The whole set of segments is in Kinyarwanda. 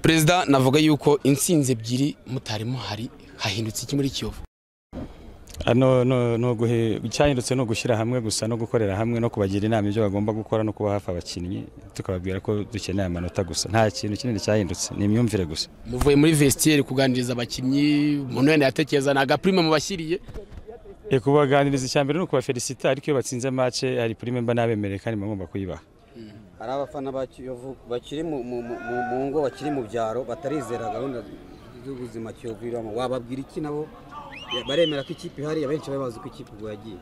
Perezida, navuga yuko intsinzi ebyiri mutari muhari, hahindutse iki muri Kiyovu? No no no guhe icyahindutse no gushyira hamwe gusa no gukorera hamwe no kubagira inama ibyo bagomba gukora no kuba hafi abakinnyi, tukababwira ko dukeneye amanota gusa. Nta kintu kinini cyahindutse, ni imyumvire gusa. Muvuye muri vestiaire kuganiriza abakinnyi, umuntu wenda yatekereza na gaprime mubashyiriye? Kubaganiriza icya mbere ni ukubafelicita, ariko iyo batsinze match hari prime mba nabemereye kandi mba kuyibaha. Hari abafana ba Kiyovu bakiri mu ngo, bakiri mu byaro, batarizera gahunda z'ubuzima Kiyovu iramo, wababwira iki? Nabo baremera ko ikipe ihari, abenshi bari bazi ko ikipe ubwo yagiye.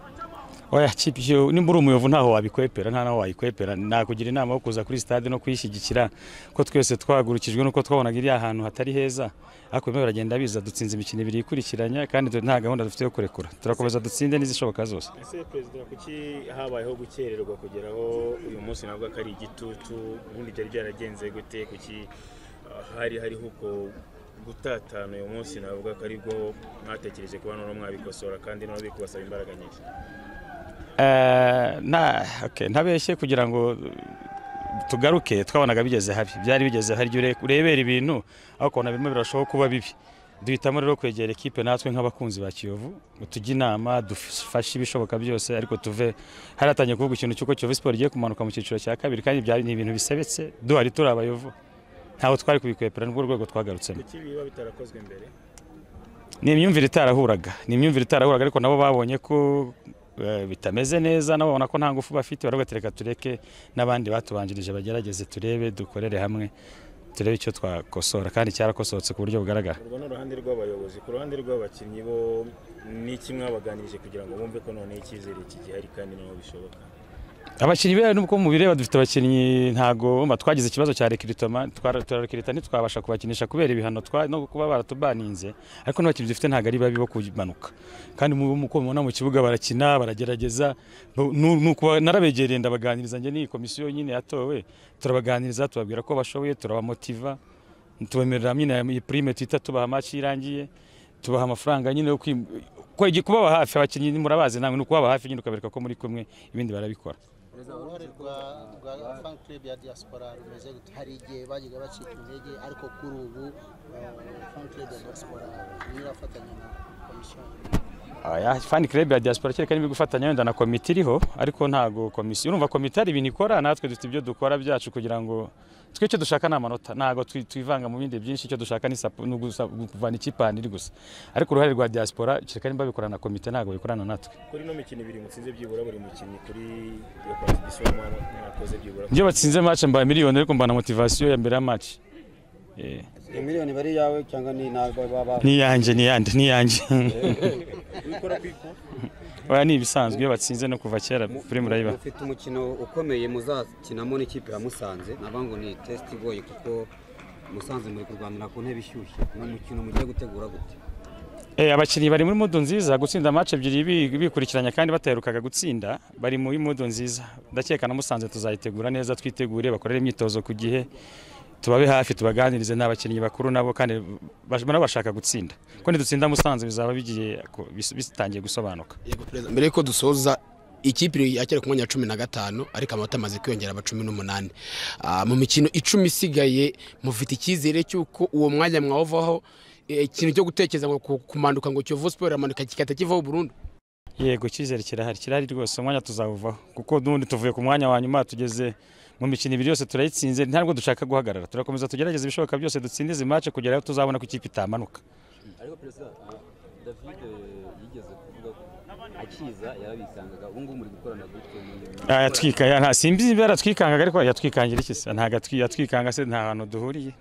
Oya, kipe nimba uri umuyovu ntaho wabikwepera, nta naho wayikwepera. Nakugira inama yo kuza kuri stade no kuyishyigikira, ko twese twagurukijwe nuko twabonaga iri ahantu hatari heza, ariko bimwe baragenda biza. Dutsinze imikino ibiri ikurikiranya kandi nta gahunda dufite yo kurekura, turakomeza dutsinde n'izishoboka zose. Ese perezida, kuki habayeho gukererwa kugeraho uyu munsi? Nabwo ko ari igitutu, ubundi byari byaragenze gute? Kuki hari hariho uko gutatana uyu munsi, navuga ko aribwo mwatekereje kuba noneho mwabikosora kandi noneho bikubasaba imbaraga nyinshi? Ntabeshye, kugira ngo tugaruke twabonaga bigeze habi, byari bigeze hari urebera ibintu aho ukabona birimo birashoboka kuba bibi. Duhitamo rero kwegera ekipe natwe nk'abakunzi ba Kiyovu ngo tujye inama, dufashe ibishoboka byose, ariko tuve haratangiye kuvuga ikintu cy'uko Kiyovu Sport igiye kumanuka mu cyiciro cya kabiri, kandi byari ni ibintu bisebetse. Duhari turi abayovu ntaho twari kubikwepera, nubwo urwego twagarutsemo. Kuki biba bitarakozwe mbere? Ni imyumvire itarahuraga, ni imyumvire itarahuraga, ariko nabo babonye ko bitameze neza, nabo babona ko nta ngufu bafite, baravuga reka tureke n'abandi batubanjirije bagerageze, turebe dukorere hamwe, turebe icyo twakosora, kandi cyarakosohotse ku buryo bugaragara. Urwo ni uruhande rw'abayobozi. Ku ruhande rw'abakinnyi bo ni iki mwabaganirije kugira ngo bumve ko noneho icyizere kigihari kandi noneho bishoboka? Abakinnyi be nubwo mubireba dufite abakinnyi, ntago twagize ikibazo cya recruitment, turarecruita ntitwabasha kubakinisha kubera ibihano no kuba baratubaninze, ariko n'abakinnyi dufite ntago ari babi bo kumanuka, kandi muko mubona mu kibuga barakina, baragerageza. Nuko narabegereye ndabaganiriza, njye ni komisiyo nyine yatowe, turabaganiriza, tubabwira ko bashoboye, turabamotiva, tubemerera nyine iyi prime twita tubaha match irangiye, tubaha amafaranga nyine yo kubaba hafi. Abakinnyi murabazi namwe, ni ukubaba hafi nyine ukabereka ko muri kumwe, ibindi barabikora. Uruhare rwa fan club ya diaspora rumeze gute? Hari igihe bagiye bacika intege, ariko kuri ubu fan club ya diaspora irafatanya na komisiyo. Aya fan club ya diaspora kereka niba gufatanya wenda na komite iriho, ariko ntago komisiyo, urumva komite ari ibintu ikora, natwe dufite ibyo dukora byacu kugira ngo twe icyo dushaka ni amanota, ntago twivanga mu bindi byinshi. Icyo dushaka ni kuvana ikipe ahantu iri gusa, ariko uruhare rwa diaspora kereka nimba bikorana na komite, ntago bikorana natwe. Kuri no mikino ibiri mutsinze byibura buri mukinnyi kuri iyo contribution mwakoze byibura? Iyo batsinze match mba miliyoni, ariko mba na motivation ya mbere ya match. Miliyoni bari yawe cyangwa ni ntabwo baba? Ni yanjye, ni yande, ni yanjye. Ubikora kwiko? Oya, ni ibisanzwe, iyo batsinze no kuva kera prime urayiba. Ufite umukino ukomeye muzakinamo n'ikipe ya Musanze, navuga ngo ni test igoye kuko Musanze muri kurwanira ku ntebe ishyushye. Ni umukino mugiye gutegura gute? Abakinnyi bari muri mood nziza, gutsinda match ebyiri bikurikiranya kandi bataherukaga gutsinda, bari muri mood nziza. Ndakeka na Musanze tuzayitegura neza, twitegure, bakorere imyitozo ku gihe, tubabe hafi, tubaganirize n'abakinnyi bakuru nabo, kandi nabo bashaka gutsinda. Ko nidutsinda Musanze bizaba bigiye bitangiye gusobanuka. Yego perezida, mbere yuko dusoza, ikipe yakira ku mwanya wa 15 ariko amanota amaze kwiyongera aba 18. Mu mikino 10 isigaye mufite icyizere cy'uko uwo mwanya mwawuvaho? Ikintu cyo gutekereza ngo kumanuka, ngo Kiyovu Sport iramanuka kikata kivaho burundu? Yego, icyizere kirahari, kirahari rwose, umwanya tuzawuvaho kuko n'ubundi tuvuye ku mwanya wa nyuma tugeze mu mikino ibiri yose turayitsinze, ntabwo dushaka guhagarara, turakomeza tugerageza ibishoboka byose dutsinde izi match kugera aho tuzabona ko ikipe itamanuka. Ariko perezida, David yigeze kuvuga ko akiza yarabikangaga, ubu ngubu muri gukorana gute? Yatwika ya nta simbi yaratwikangaga, ariko yatwikangira iki se? Ntago yatwikanga se, nta hantu duhuriye.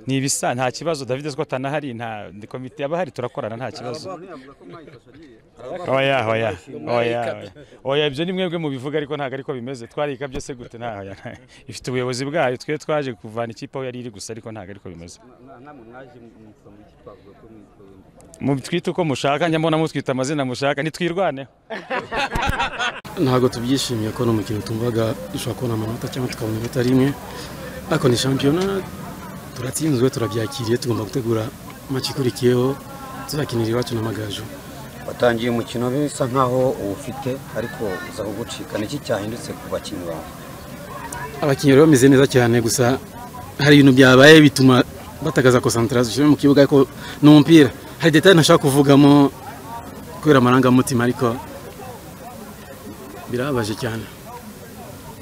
Ni ibisa, nta kibazo. David ko atanahari, nta komite yaba turakorana nta kibazo. Oya oya oya oya, ibyo ni mwebwe mubivuga, ariko ntago ariko bimeze. Twarika byose gute? Nta oya, ifite ubuyobozi bwayo, twe twaje kuvana ikipe aho yari iri gusa, ariko ntago ariko bimeze. Mutwite uko mushaka, njya mbona mutwita amazina mushaka, nitwirwaneho. Ntabwo tubyishimiye ko n'umukino tumvaga dushobora kubona amanota cyangwa tukabona inota rimwe, ariko ni shampiyona, turatsinzwe, turabyakiriye, tugomba gutegura match ikurikiyeho tuzakinira iwacu n'Amagaju. Watangiye umukino bisa nkaho uwufite, ariko uza kugucika, niki cyahindutse ku bakinnyi bawe? Abakinnyi bari bameze neza cyane, gusa Hari ibintu byabaye bituma batakaza concentration mu kibuga, ariko ni umupira. Hari detail ntashaka kuvugamo kubera amarangamutima, ariko birababaje cyane.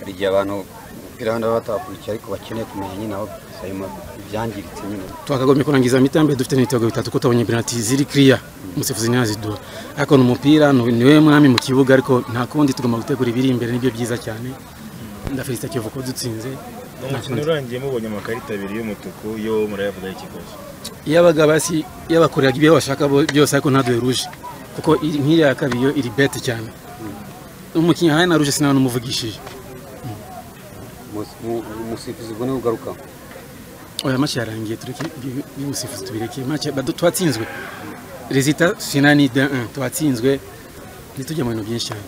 Hari igihe abantu umupira wenda baba batakurikiye ariko bakeneye kumenya nyine aho ayo ibyangiritse nyine. Twakagombye kurangiza mi-temps dufite n'ibitego bitatu, ko tubonye penalty ziri clear, umusifuzi ntiyaziduha. Ariko ni umupira, niwe mwami mu kibuga, ariko nta kundi, tugomba gutegura ibiri imbere, nibyo byiza cyane. Ndafelicita Kiyovu ko dutsinze. Umukino urangiye mubonye amakarita abiri y'umutuku, yo murayavuga ikibazo? Yabaga basi yabakoreraga ibyo bashaka byose, ariko ntaduhe rouge, kuko nk'iriya ya kabiri yo iri bête cyane. Umukinnyi ahaye na rouge sinaba numuvugishije. Umusifuzi ubwo niwe ugaruka? Oya, match yarangiye, tureke by'umusifuzi, tubireke. Match twatsinzwe, résultat final ni 2-1, twatsinzwe, ntitujya mu bintu byinshi cyane.